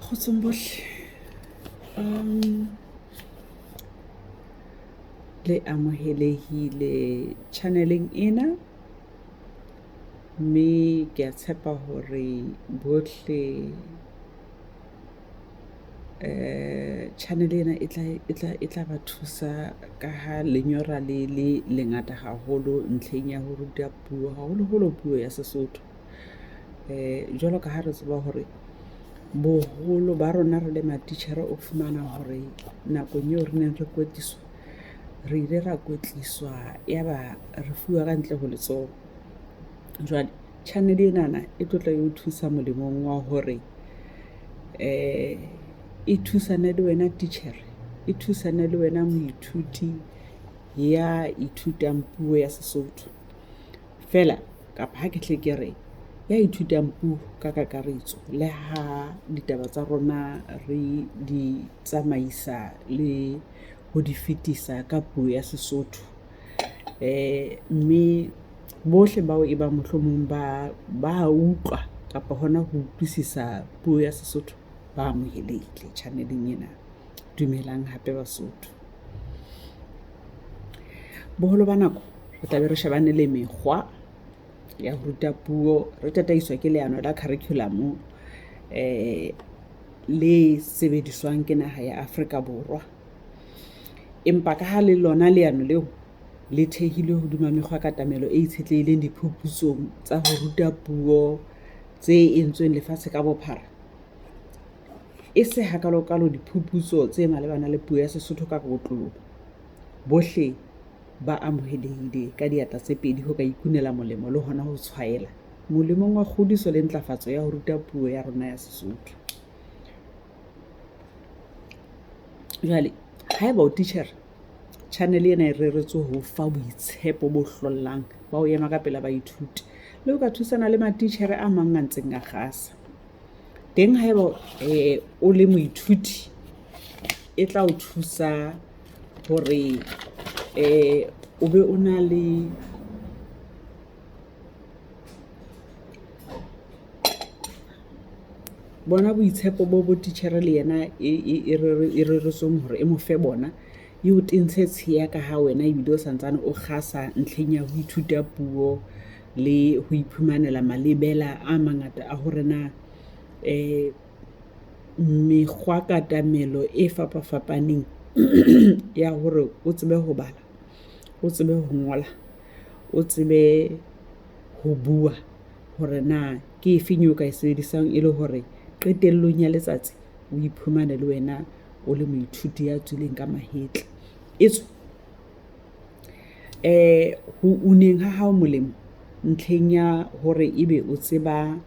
Kgotsong bohle. Le amohelehile channel-eng ena, mme kea tshepa hore bohle channel ena e tla e tla e tla ba thusa ka ha lenyora le le lengata haholo ntlheng ya ho ruta puo, haholoholo puo ya Sesotho. Jwalo ka ha re tseba hore boholo ba rona re le matitjhere o fumana hore nakong eo re neng re kwetliswa, re ile ra kwetliswa ya ba re fuwa ka ntle ho letsoho. Jwale channel enana e tlo tla e o thusa molemong wa hore e thusane le wena titjhere e thusane le wena moithuti ya ithutang puo ya Sesotho. Feela kapa ha ke hle ke re ya ithutang puo ka kakaretso le ha ditaba tsa rona re di tsamaisa le ho di fetisa ka puo ya Sesotho. Mme bohle bao e bang mohlomong ba ba utlwa kapa hona ho utlwisisa puo ya Sesotho ba amohelehile channel-eng ena. Dumelang hape Basotho. Boholo ba nako re tla be re shebane le mekgwa ya ho ruta puo, re tataiswa ke leano la curriculum le sebediswang ke naha ya Afrika Borwa. Empa ka ha le lona leano leo le thehilwe hodima mekgwa katamelo e itshetlehileng diphuputsong tsa ho ruta puo tse entsweng lefatshe ka bophara. E se hakalokalo diphuputso tse malebana le puo ya Sesotho ka kotloloho. Bohle ba amohelehile ka diatla tse pedi ho ka ikunela molemo le hona ho tshwaela molemong wa kgodiso le ntlafatso ya ho ruta puo ya rona ya Sesotho. Jwale haeba o titjhere, channel ena e reretswe ho fa boitshepo bo hlollang ba ho ema ka pela baithuti le ho ka thusana le matitjhere a mang a ntseng a kgasa. Teng haeba o le moithuti e tla o thusa hore o be o na le bona boitshepo bo bo titjhere le yena e reretsweng hore e mo fe bona. E o tentshe tshiya ka ha wena ebile o santsane o kgasa ntlheng ya ho ithuta puo le ho iphumanela malebela a mangata a hore na mekgwa katamelo e fapafapaneng ya hore o tsebe ho bala, o tsebe ho ngola, o tsebe ho bua hore na ke efeng eo ka e sebedisang e le hore qetellong ya letsatsi o iphumane le wena o le moithuti ya tswileng ka mahetla. Etswe ho uneng ha hao molemo ntlheng ya hore ebe o tseba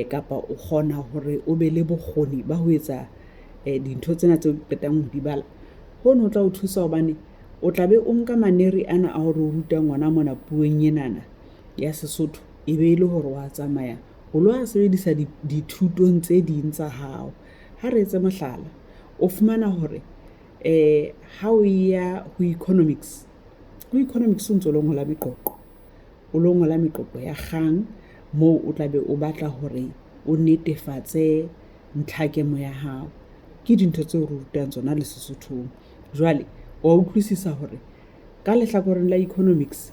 kapa o kgona hore o be le bokgoni ba ho etsa dintho tsena tseo qetang ho di bala. Hono ho tla o thusa hobane o tla be o nka maneri ana a hore o ruta ngwana mona puong enana ya Sesotho e be le hore wa tsamaya o lo a sebedisa dithutong tse ding tsa hao. Ha re etse mohlala, o fumana hore ha o ya ho economics, ho economics o ntso lo ngola meqoqo, o lo ngola meqoqo ya kgang moo o tla be o batla hore o netefatse ntlhakemo ya hao. Ke dintho tseo re rutang tsona le Sesothong. Jwale wa utlwisisa hore ka lehlakoreng la economics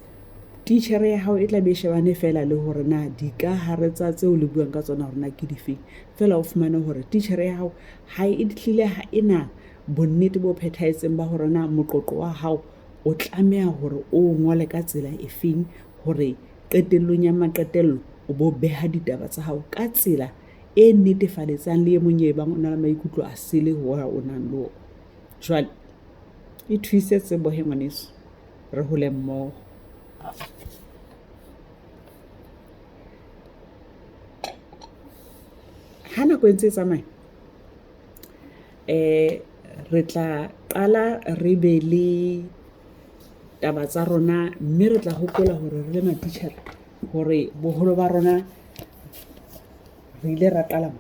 titjhere ya hao e tla be e shebane feela le hore na dikahare tsa tseo le buang ka tsona hore na ke difeng. Feela o fumane hore titjhere ya hao ha e hlile ha ena bonnete bo phethahetseng ba hore na moqoqo wa hao o tlameha hore o ngole ka tsela efeng hore qetellong ya maqetello o bo beha ditaba tsa hao ka tsela e netefaletsang le e mong e bang o na le maikutlo a sele ho o nang le ona. Jwale e thuise tsebo he ngwaneso re hole mmoho. Ha nako e ntse e tsamaya re tla qala re be le taba tsa rona, mme re tla hopola hore re le matitjhere hore boholo ba rona re ile ra qala.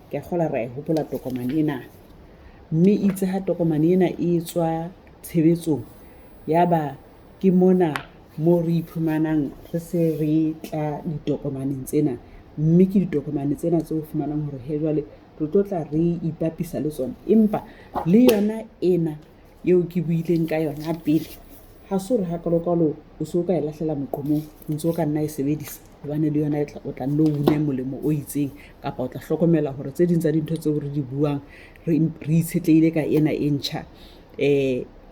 Kea kgolwa ra e hopola tokomane ena, mme itse ha tokomane ena e tswa tshebetsong. Ya ba ke mona mo re iphumanang re se re tla ditokomaneng tsena. Mme ke ditokomane tsena tseo fumanang hore hee jwale re tlo tla re ipapisa le tsona. Empa le yona ena eo ke buileng ka yona pele, ha se hore hakalokalo o so ka e lahlela moqomong, o ntso ka nna e sebedisa hobane le yona e tla o tla nno une molemo o itseng. Kapa o tla hlokomela hore tse ding tsa dintho tseo re di buang re itshetlehile ka ena e ntjha.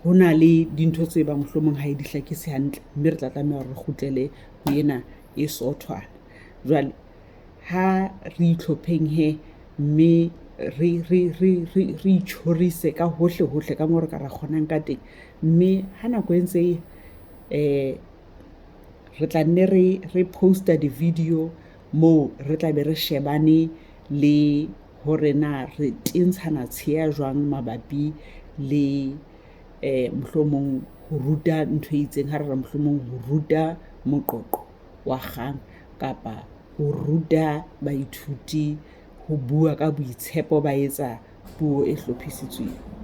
Ho na le dintho tse bang mohlomong ha e di hlakise hantle, mme re tla tlameha hore re kgutlele ho ena e sothwana. Jwale ha re itlhopheng hee mme re itjhorise ka hohle hohle ka moo re ka ra kgonang ka teng. Mme ha nako e ntse e re tla nne re post-a di-video moo re tla be re shebane le hore na re tentshana tsheya jwang mabapi le mohlomong ho ruta ntho e itseng. Ha re re mohlomong ho ruta moqoqo wa kgang kapa ho ruta baithuti ho bua ka boitshepo, ba etsa puo e hlophisitsweng.